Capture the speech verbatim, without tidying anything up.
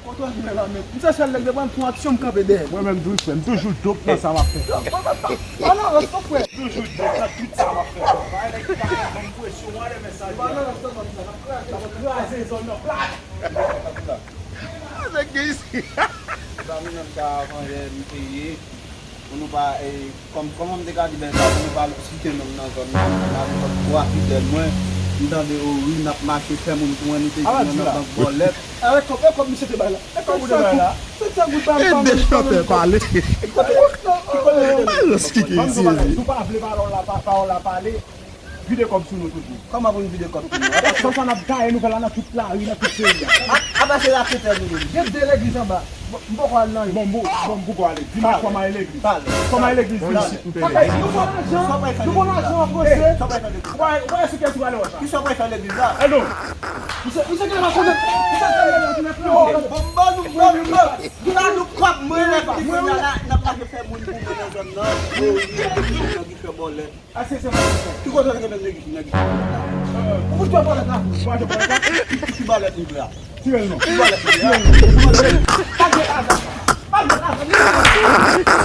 Kote w jwenn la menm? M se sèl nèg devan m fè yon aksyon m kanpe dèyè. Mwen menm tou frè, m toujou dope nan sa m ap fè. An avans non frè. Toujou dope nan tout sa m ap fè. Bay nèg ki pa ka ban m presyon, wale mesaj. An avans non, n ap kraze, n ap kraze zòn nan plat. Nèg gen isi. Ba nou menm ta avan yè m peye. Pou nou pa, eh, kòm, kòman m te ka di bèl sa, pou nou pa site non m nan zòn nan, nan nenpòt bwa fidèl mwen, m tande o wi, n ap mache fè moun pou mwen, nou te jwenn nan bank bòlèt. Avèk kòb, e kòb misye te bay la? E kòb ou te bay la? Sèt san goud pa m. Ede chantè pale. Ki kote, ki kote nou te jwenn? Alòs ki gen isi. Si w pa vle pawòl la, pa- pawòl la pale, vide kòb sou nou toujou. Kòman pou n vide kòb sou nou? Apa se sa n ap gaye nouvèl la nan tout lari, nan tout peyi a. A- Apa se raketè nou ye. Gen de legliz anba. Bon, m poko al nan yo. Bon, bon, bon, m poko ale. Dimanch fò m ale legliz. Pale. Fò m ale legliz dimanch. Pale. Nou pran lajan, nou pran lajan an franse. Sa w pral fè legliz la? Ou pa, ou pa wè sou kiyès ou prale wè sa? Kisa w pral fè legliz la? Alò. Misye, misye gen la konnen. Misye gen la konnen. Bon, bon, nou, bon, bon. Ba nou kòb mwen, lè kote kounye a la, n ap mache fè moun pou mwen nan zòn nan. Yo, yo, yo, yo, yo, yo, bòlèt. Ase se pa sa. Ki kote w te gen nèg ki, nèg ki? Ou fout jwe bòlèt la? Ou pa jwe bòlèt la? Ki, ki, ki bòlèt nou jwe a? Tire l non. Ki bòlèt nou jwe a? Tire l non. Pa jwe aza. Pa jwe aza.